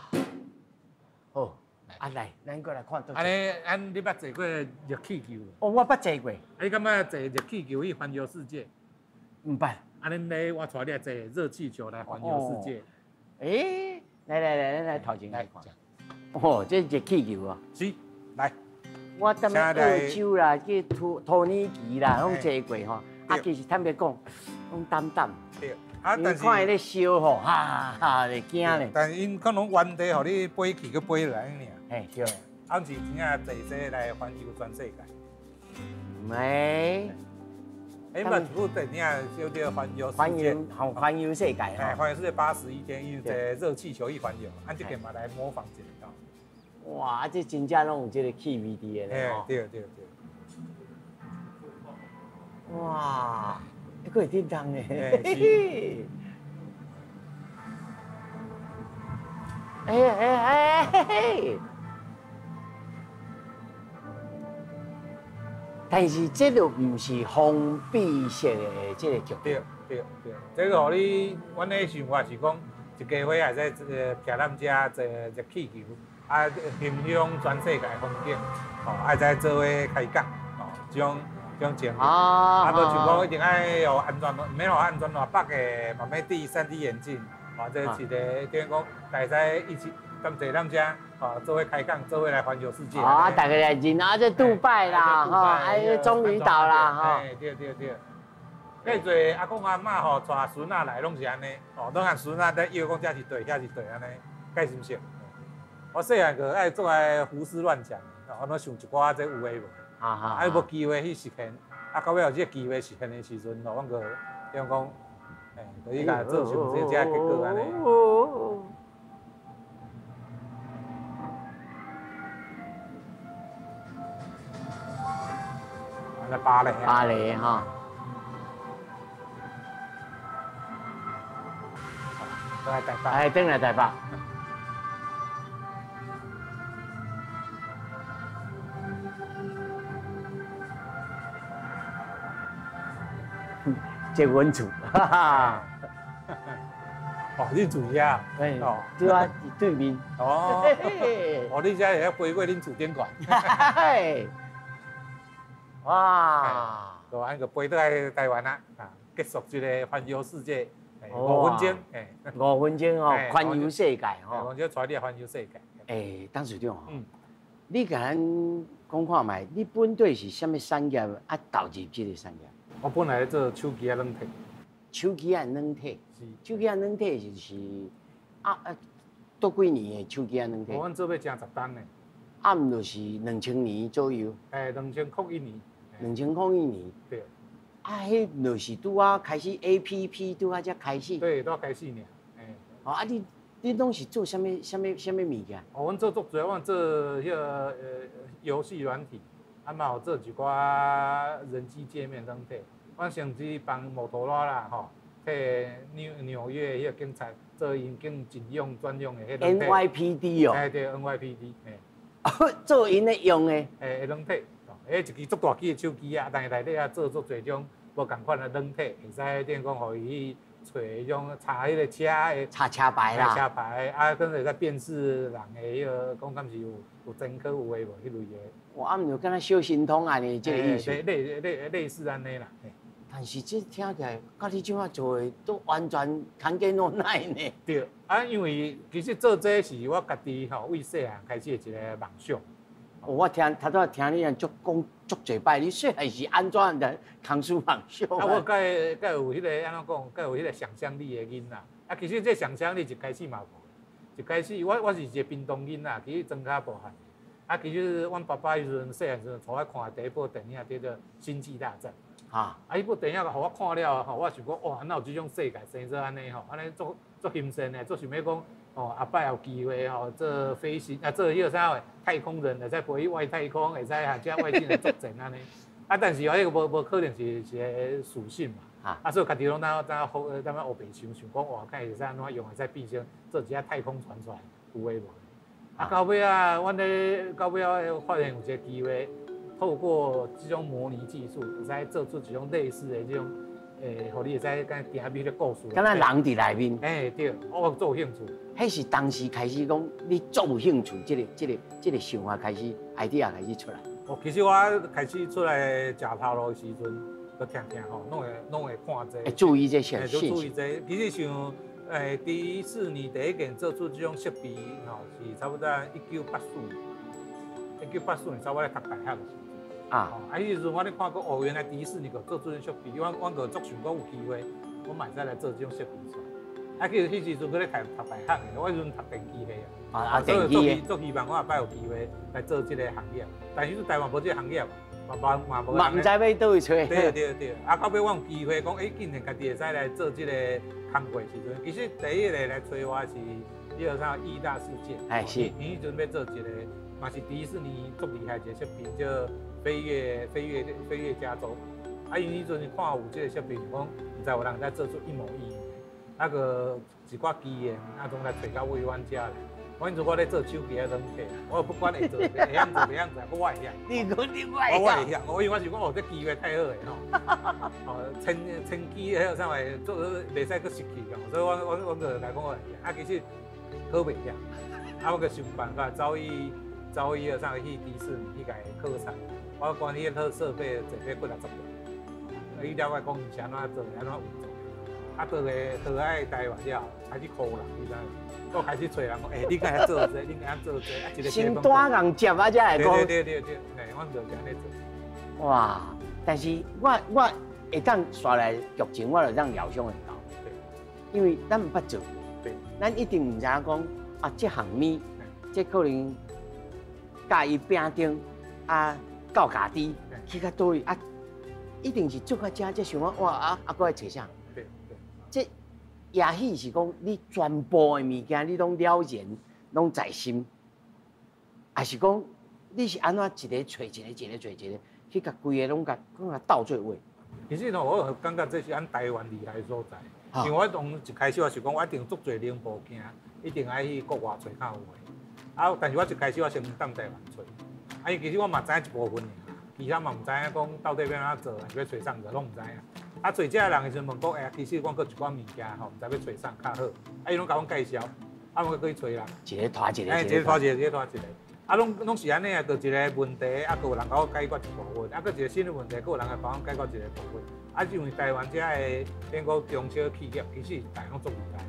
好，啊來，咱閣來看倒。按呢，按你捌坐過熱氣球無？哦，我捌坐過。啊，你感覺坐熱氣球去環遊世界？毋捌。按呢，咧，我帶你來坐熱氣球來環遊世界。欸，來來來，咱來頭前來看。哦，這熱氣球啊。是，來。我踮咧澳洲啦，去土耳其啦，攏坐過吼。啊，其實坦白講，攏膽膽。對，啊，但是看伊咧燒吼，哈哈會驚咧。但是𪜶可能原地予你飛去，閣飛落來爾。嘿，對。啊，是真正坐這來環遊全世界。沒。欸，嘛一部電影叫做《環遊世界》，環遊世界，哎，環遊世界81天，伊坐熱氣球去環遊，按這個嘛來模仿一下。哇，這真正攏有這個氣味佇的咧。對對對。哇，閣會叮當咧。哎哎哎嘿！但是這就毋是封閉式的這個局。對對對，這個予你，阮的想法是講，一家伙會使徛咱遮坐熱氣球，啊，欣賞全世界風景，吼，會使做伙開講，吼，這種情形。啊，無像講一定愛予安全，毋免予安全帶，綁個嘛免戴3D 眼鏡，吼，這是一個等於講，大家一起踮坐咱遮。哦，做伙開講，做伙來環遊世界。啊，大家來認啊，這杜拜啦，吼，啊，棕櫚島啦，吼。對對對。計濟阿公阿嬤吼，帶孫仔來攏是按呢，哦，攏按孫仔咧搖講這是對，遐是對按呢，計是毋是？我細漢就愛做愛胡思亂想，哦，攏想一寡這有的無的，啊，無機會去實現，啊，到尾有這個機會實現的時陣，吼，阮就點講，欸，就去共做成這這結果按呢。巴黎，巴黎哈。轉來台北。哎，轉來台北。這阮厝，哈哈。哦，你住遐？哦，對啊，對面。哦。哦，你這會曉飛過恁厝頂懸。哇！就按個飛倒來台灣啦，啊，結束這個環遊世界5分鐘，5分鐘哦，環遊世界吼。我就帶你環遊世界。欸，董事長，你共咱講看覓，你本底是啥物產業啊？投入這個產業？我本來做手機仔軟體。手機仔軟體。是。手機仔軟體就是啊，多幾年的手機仔軟體。我做欲成10冬呢。啊，毋就是2000年左右。欸，2001年。2001年。對。啊，彼就是拄仔開始 APP，拄仔才開始。對，拄仔開始爾。欸。哦，啊，你攏是做啥物啥物啥物物件？哦，阮做足濟，阮做彼個遊戲軟體，啊嘛有做一寡人機界面軟體。阮甚至幫摩托羅拉吼，替紐約彼個警察做𪜶警警用專用的彼個軟體。NYPD 哦。欸，對，NYPD，欸。做𪜶咧用的。欸，軟體。彼一支足大支的手機啊，但是內底啊做足濟種無仝款的軟體，會使等於講予伊去揣彼種查彼個車的查車牌啦，車牌啊，閣會使辨識人的彼個，講敢是有前科有的無彼類的。哇，啊，毋就敢若小神通按呢，這個意思。類似按呢啦。但是這聽起來，佮你這馬做的都完全牽肩攏奈呢。對，啊，因為其實做這是我家己吼，為細漢開始的一個夢想。我聽頭拄仔聽你按足講足濟擺，你細漢是按怎來扛出夢想？啊，我較有彼個按怎講，較有彼個想像力的囡仔。啊，其實這想像力一開始嘛無，一開始我是一個屏東囡仔，其實莊跤步漢。啊，其實阮爸爸彼時陣細漢時陣，帶我看第一部電影叫做《星際大戰》。啊，彼部電影予我看了吼，我想講哇，哪有這種世界生做按呢吼，按呢足興奮的，足想欲講。哦，後擺有機會吼，做飛行啊，做彼個啥貨太空人，會使飛去外太空，會使和遮外星人作戰按呢。啊，但是哦，彼個無可能是一個屬性嘛。啊，所以家己攏當當當當烏白想想講哇，看會使按怎用，會使變成做一隻太空船出來，有的無的。啊，到尾啊，阮咧到尾啊，發現有一個機會，透過這種模擬技術，會使做出一種類似的這種。欸，予你會使敢行入彼個故事。敢若人佇內面。欸，對，我足有興趣。彼是當時開始講，你足有興趣，這個想法開始，idea 開始出來。哦，其實我開始出來食頭路的時陣，就聽聽吼，攏會看這個。會注意這些信息。注意這個，其實像迪士尼第一件做出這種設備吼，是差不多1984年，1984年差不多讀大學的時陣。啊！啊，彼時陣我咧看講，哦，原來迪士尼閣做這種設備，我閣足想講有機會，我嘛會使來做這種設備出來。啊，其實彼時陣閣咧讀讀大學的，我彼時陣讀電機系啊。啊，電機的。做希望我後擺有機會來做這個行業，但是台灣無這個行業，嘛無嘛無。嘛毋知欲佗位揣。對對對，啊，到尾我有機會講，欸，竟然家己會使來做這個工課時陣，其實第一個來揣我是彼個啥義大世界。哎是。伊彼陣欲做一個，嘛是迪士尼足厲害一個設備，叫飛越加州。啊，𪜶彼陣看有這個設備，講毋知有人在做出一模一樣的。啊，閣一寡機緣，啊，總來揣到位阮遮來。阮陣我咧做手機仔軟體，我不管會做，會曉做袂曉做，我會曉。你講你我會曉。我會曉，我因為我是講哦，這機會太好个吼。哦，千千機彼個啥物做袂使閣失去哦，所以我就來講我會曉。啊，其實好袂曉，啊，我閣想辦法走去走去彼個啥物去迪士尼去共伊考察。我關彼套設備坐欲幾若十萬，伊了解講伊是按怎做，按怎運作。啊，倒來台灣了後，開始唬人，你知無？我開始揣人講，欸，你敢會做這個？你敢會做這個？啊，一個先單人接啊，才來講。對對對對，嘿，阮就是按呢做。哇！但是我會當煞來劇情，我就當遙想會到。因為咱毋捌做過。咱一定毋知影講啊，這項物，這可能佮伊餅頂啊，到家己去到佗位啊，一定是做到遮才想講哇啊啊，閣愛揣啥？這也許是講你全部的物件你攏了然，攏在心，抑是講你是按怎一个揣一个，一个揣一個，去共規个攏共攏共鬥做伙？其實吼，我感覺這是咱台灣厲害的所在。因為我從一開始我是講，我一定足濟零部件，一定愛去國外揣較有的。啊，但是我一開始我先踮台灣揣，啊，因其實我嘛知影一部分爾，其他嘛毋知影講到底欲按怎做，抑是欲揣啥物，攏毋知影。啊，揣遮的人的時陣問講，欸，其實阮閣一寡物件吼，毋知欲揣啥較好。啊，伊攏共阮介紹，啊，我閣去揣人。一個拖一個，欸，一個拖一個，一個拖一個。啊，攏是按呢啊，就一個問題，啊，閣有人共我解決一部分，啊，閣一個新的問題，閣有人來幫我解決一個部分。啊，因為台灣遮的，變講中小企業，其實大攏足厲害，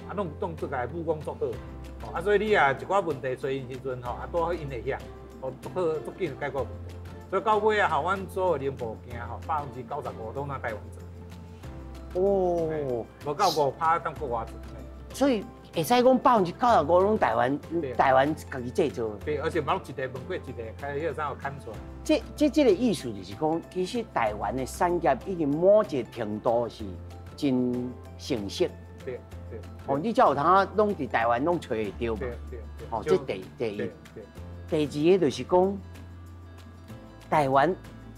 啊，攏當做個武功足好。哦，啊，所以你啊一寡問題揣𪜶時陣吼，啊，拄好𪜶會曉，哦，足好足緊解決問題。所以到尾啊，吼，阮所有零部件吼，95%攏佇台灣做。哦，無夠5%佇國外做。所以會使講95%攏台灣家己製造。對，而且嘛攏一個問過一個，開彼個啥有牽出來。這個意思就是講，其實台灣的產業已經某一個程度是真成熟。對對。哦，你才有通啊，攏佇台灣攏揣會著嘛。對對對。哦，這第一。第二個就是講，台灣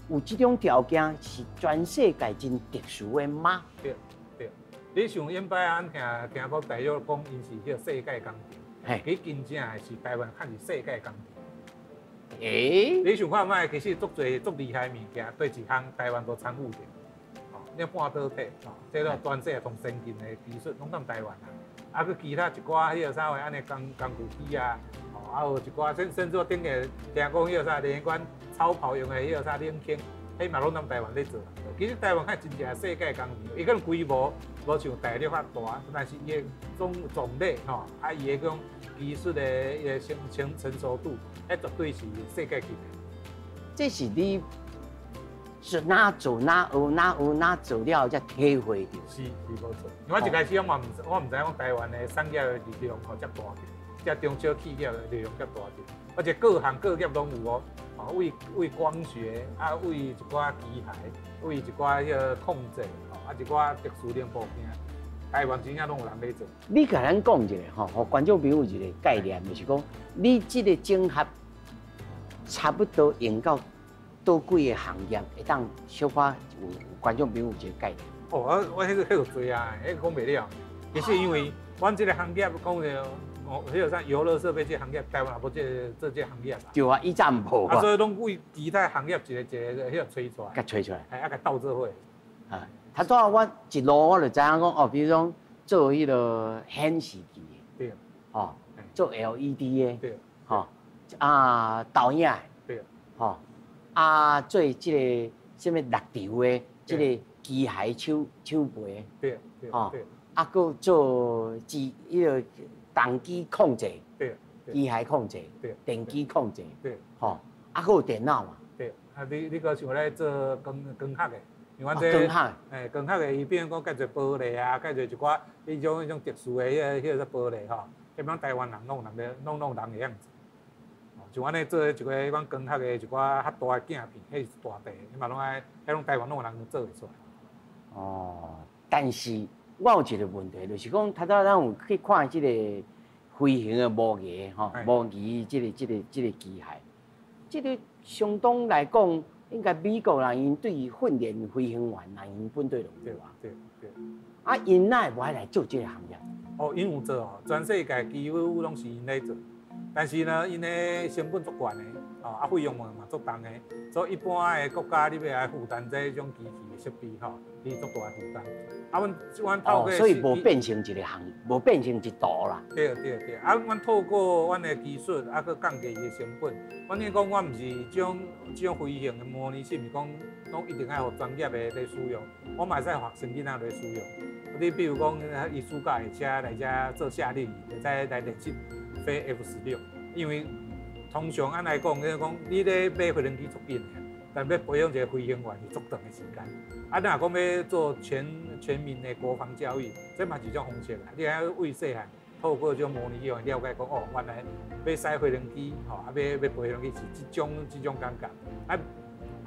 有這種條件是全世界真特殊的嗎？對對，你像以擺啊，聽聽講大陸講𪜶是彼個世界工廠，其實真正的是台灣較是世界工廠。欸？你想看覓？其實足濟足厲害的物件，對一項台灣都參與著。哦，你半導體，哦，這個全世界上先進的技術攏佇台灣啊。啊，閣其他一寡彼個啥話按呢工具機啊，哦，啊有一寡甚至我頂下聽講彼個啥連管超跑用的彼個啥冷氣，彼嘛攏佇台灣咧做。其實台灣較真正世界工廠，伊可能規模無像大陸較大，但是伊的種類吼，啊伊的種技術的伊的成熟度，彼絕對是世界級的。這是你是哪做哪學哪學哪做了才體會著。是是無錯。因為我一開始我毋知影講台灣的產業的力量吼遮大，遮中小企業的力量遮大，而且各行各業攏有哦。哦，為光學啊，為一寡機械，為一寡彼個控制，吼啊一寡特殊零部件，台灣真正攏有人咧做。你共咱講一下吼，予觀眾朋友一個概念，就是講你這個整合差不多用到佗幾个行業，會當小可有觀眾朋友有一個概念。哦，我彼個濟啊，彼個講袂了。其實因為阮這個行業講著，哦，彼個啥遊樂設備這個行業，台灣也無這個做這個行業啦。對啊，以前無啊，所以攏為其他行業一個一個彼個揣出來。共揣出來。哎，啊，共鬥做伙。啊，頭拄仔我一路我就知影講哦，比如講做彼個顯示器的，哦，做 LED 的，吼，啊，投影的，吼，啊，做這個啥物六軸的，這個機械手背的，吼，啊，閣做機彼個動機控制，機械控制，電機控制，吼，啊，閣有電腦嘛。對，啊，你閣像咧做光學的，因为阮這光學，欸，光學的伊變講蓋濟玻璃啊，蓋濟一寡彼種特殊的彼個玻璃吼，基本上台灣人攏有人咧攏弄人的樣子。像按呢做一個阮光學的一寡較大的鏡片，彼是大塊，伊嘛攏愛，彼攏台灣攏有人做會出來。哦，但是我有一個問題，就是講，頭拄咱有去看這個飛行的模擬吼，模擬這個機械，這個相當來講，應該美國人𪜶對於訓練飛行員，人𪜶本底就有啊。對對。啊，𪜶哪會無愛來做這個行業？哦，𪜶有做哦，全世界幾乎攏是𪜶咧做，但是呢，𪜶的成本足懸的，哦，啊，費用嘛足重的，所以一般的國家你欲來負擔這種機器的設備吼，你足大的負擔。啊，阮透過，所以無變成一個行，無變成一途啦。對對對，啊，阮透過阮的技術，啊，閣降低伊的成本。阮咧講，阮毋是這種飛行的模擬器，毋是講攏一定愛予專業的來使用，我嘛會使予學生囡仔來使用。你比如講，伊暑假會車來遮做夏令營，會使來練習飛 F-16，因為通常按來講，你講你咧買飛行機足緊的，但欲培養一個飛行員是足長的時間。啊，你若講欲做全民的國防教育，這嘛是一種方式啦。你愛為細漢透過這種模擬器了解講，哦，原來欲駛飛行機，吼，啊，欲飛飛行機是這種感覺。啊，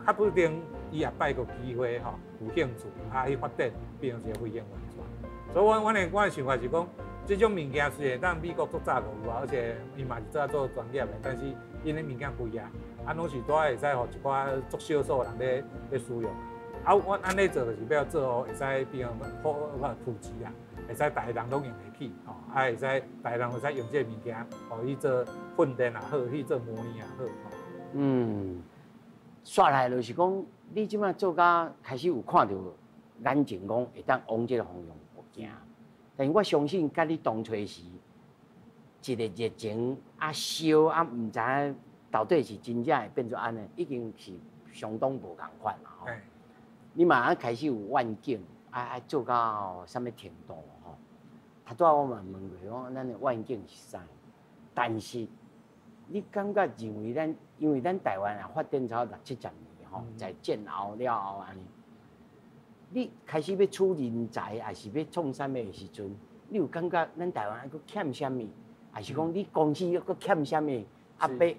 較不定伊也拜個機會，吼，有興趣啊去發展，變成一個飛行員出來。所以阮的想法是講，這種物件雖然當美國足早就有啊，而且伊嘛是做做專業的，但是𪜶的物件貴啊，啊，攏是拄仔會使予一寡足少數人咧使用。啊，阮按呢做就是欲做予會使變普及啊，會使逐个人攏用會起，吼，啊，會使逐个人會使用這個物件，予去做訓練也好，去做模擬也好，吼。嗯，煞來就是講，你這擺做甲開始有看著眼前講會當往這個方向行，但是我相信，佮你當初時一個熱情啊燒啊，毋知影到底是真正會變做按呢，已經是相當無仝款啦吼。你嘛啊開始有願景，啊做到啥物程度吼？頭拄仔我嘛問過，講咱的願景是啥？但是你感覺認為咱，因為咱台灣啊發展超六七十年吼，在戰後了後按呢，你開始欲取人才，抑是欲創啥物的時陣，你有感覺咱台灣還閣欠啥物？抑是講你公司閣欠啥物？啊，欲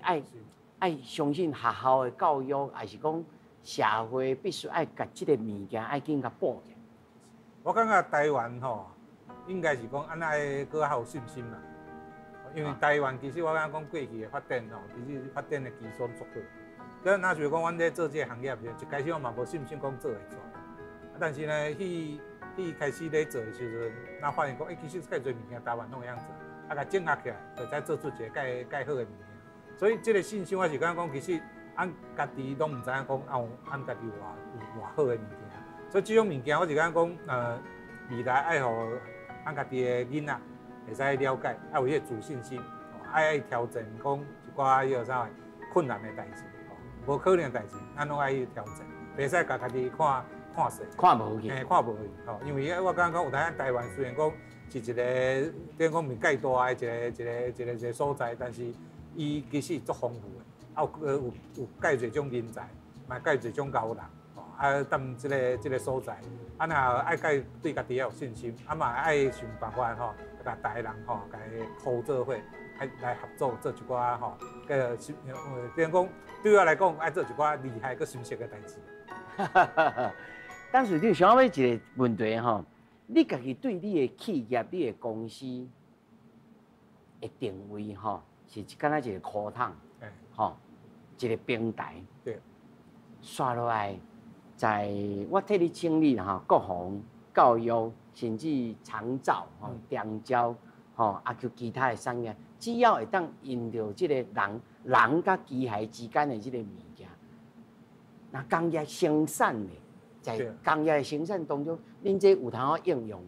愛相信學校的教育，抑是講社會必須愛共這個物件愛緊共補起來？我感覺台灣吼，應該是講按呢閣較有信心啦。因為台灣其實我感覺講過去的發展吼，其實發展的技術足好。閣若像講阮咧做這個行業時，一開始我嘛無信心講做會出來。但是呢，彼開始咧做的時陣，若發現講，欸，其實蓋濟物件台灣攏會曉做，啊，共整合起來，就會使做出一個蓋好的物件。所以這個信心我是感覺講，其實按家己攏毋知影講，啊有按家己有偌好的物件。所以這種物件我是感覺講，未來愛予按家己的囡仔會使了解，愛有彼個自信心，愛挑戰講一寡彼個啥困難的代誌，無可能的代誌，咱攏愛去挑戰，袂使共家己看看細，看無去，嘿，看無去，吼，因為我感覺講有當台灣雖然講是一個，等於講毋蓋大的一個所在，但是伊其實足豐富的，啊有蓋濟種人才，嘛蓋濟種高人，吼，啊，踮這個所在，啊，若愛蓋對家己要有信心，啊嘛愛想辦法吼，共逐个人吼，共伊合做伙，來合作做一寡吼，個等於講對我來講，愛做一寡厲害閣深色的代誌。但是你想欲一個問題吼，你家己對你的企業、你的公司的定位吼，是敢若一個箍桶，吼，一個平台。煞落來，在我替你清理吼，國防、教育，甚至長照、吼長照、吼啊，及其他的產業，只要會當用著這個人人佮機械之間的這個物件，那工業生產的，在工業的生產當中，恁這有通好應用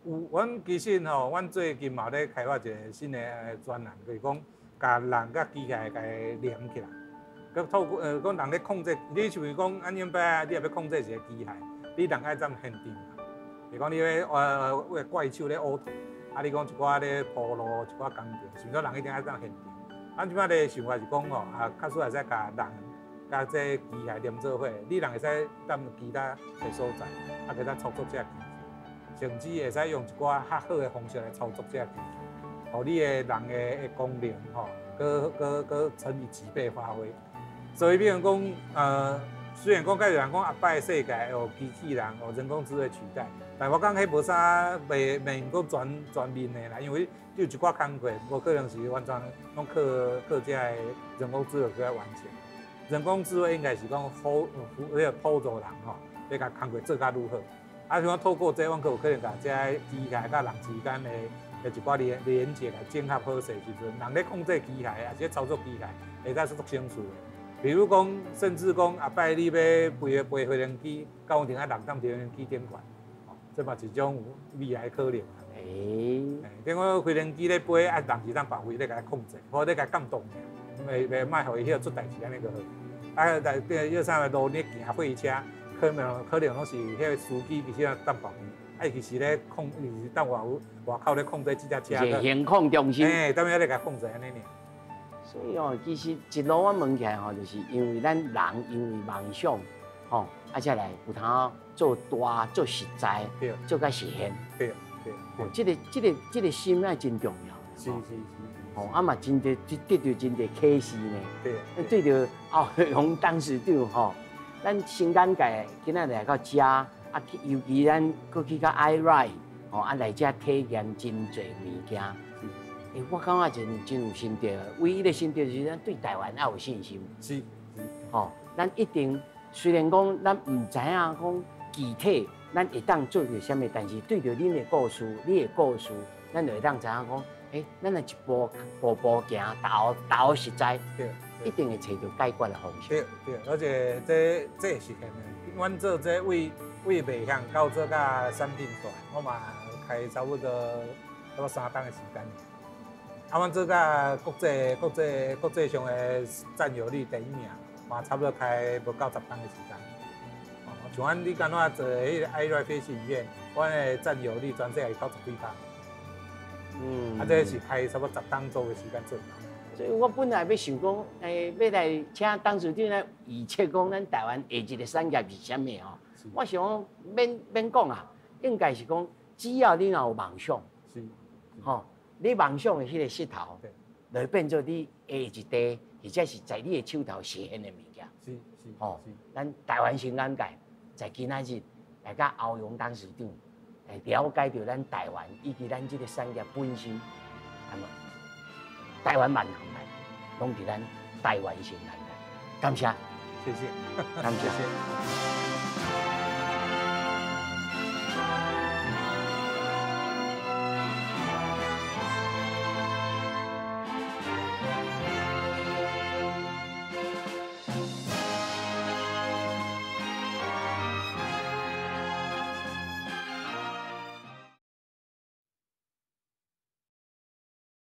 無？有，阮其實吼，阮最近嘛咧開發一個新的專案，就是講共人佮機械共連起來，閣透過講人咧控制，你像講按樣擺，你若欲控制一個機械，你人愛踮現場嘛？比如講你欲為怪手咧挖土，啊，你講一寡咧鋪路，一寡工程，是毋是人一定愛踮現場？咱這擺咧想法是講吼，啊，較少會使共人佮這機械連做伙，你人會使踮其他的所在，啊，會使操作這機器，甚至會使用一寡較好的方式來操作這機器，予你的人的功能吼，閣閣閣乘以幾倍發揮。所以，比如講，雖然講，有人講後擺世界予機器人、予人工智慧取代，但我感覺彼無啥袂袂用講全全面的啦，因為你有一寡工課，無可能是完全攏靠靠這个人工智慧去來完成。人工智慧應該是講輔輔彼個輔助人吼，欲共工課做較愈好。啊，像講透過這，阮閣有可能共這个機械佮人之間的的一寡連連接來整合好勢時陣，人咧控制機械，抑是咧操作機械，會當足省事的。比如講，甚至講後擺你欲飛飛飛行機，敢有一定愛人踮飛行機頂懸，這嘛是一種未來可能。等講飛行機咧飛，啊，人是當別位咧共伊控制，或者咧共監督爾，袂袂莫予伊彼出代誌按呢就好。啊，但彼啥物路咧行貨車，可能可能攏是彼个司機其實踮別位，啊，伊其實咧控，伊是踮外外口咧控制這隻車。是遙控中心。欸，踮遐咧共控制按呢爾。所以哦，其實一路我問起來吼，就是因為咱人因為夢想，吼，啊才來有通做大、做實在、做甲實現。哦，這個、這個、這個心愛真重要。是是是。哦，啊嘛真濟得著真濟啟示呢。對著歐陽董事長吼，咱新眼界今仔日來到遮，啊，尤其咱閣去到 iRide，吼，啊來遮體驗真濟物件。欸，我感覺真真有心得，唯一的心得就是咱對台灣愛有信心。是，吼，咱一定雖然講咱毋知影講具體咱會當做著啥物，但是對著恁的故事，你的故事，咱就會當知影講，欸，咱若一步步步行，踏踏實在，一定會揣著解決的方式。對對，而且這這是現的。阮做這為為賣相到做甲產品出來，我嘛開差不多差不多3冬的時間。啊，阮做甲國際國際國際上的佔有率第一名，嘛差不多開無夠10冬的時間。哦，像阮你敢若做彼个 iRide 飛行員，阮的佔有率全世界90幾%。啊，這是開差不多10冬左右的時間做。所以我本來欲想講，欸，欲來請董事長來預測講，咱台灣下一個產業是啥物吼？我想講免免講啊，應該是講，只要你若有夢想，吼。你夢想的彼個勢頭，就會變做你下一代，或者是在你的手頭實現的物件。吼，咱台灣新眼界，在今仔日來佮歐陽董事長來了解著咱台灣以及咱這個產業本身，那麼台灣萬行業，攏佇咱台灣新眼界。感謝，謝謝，感謝。謝謝。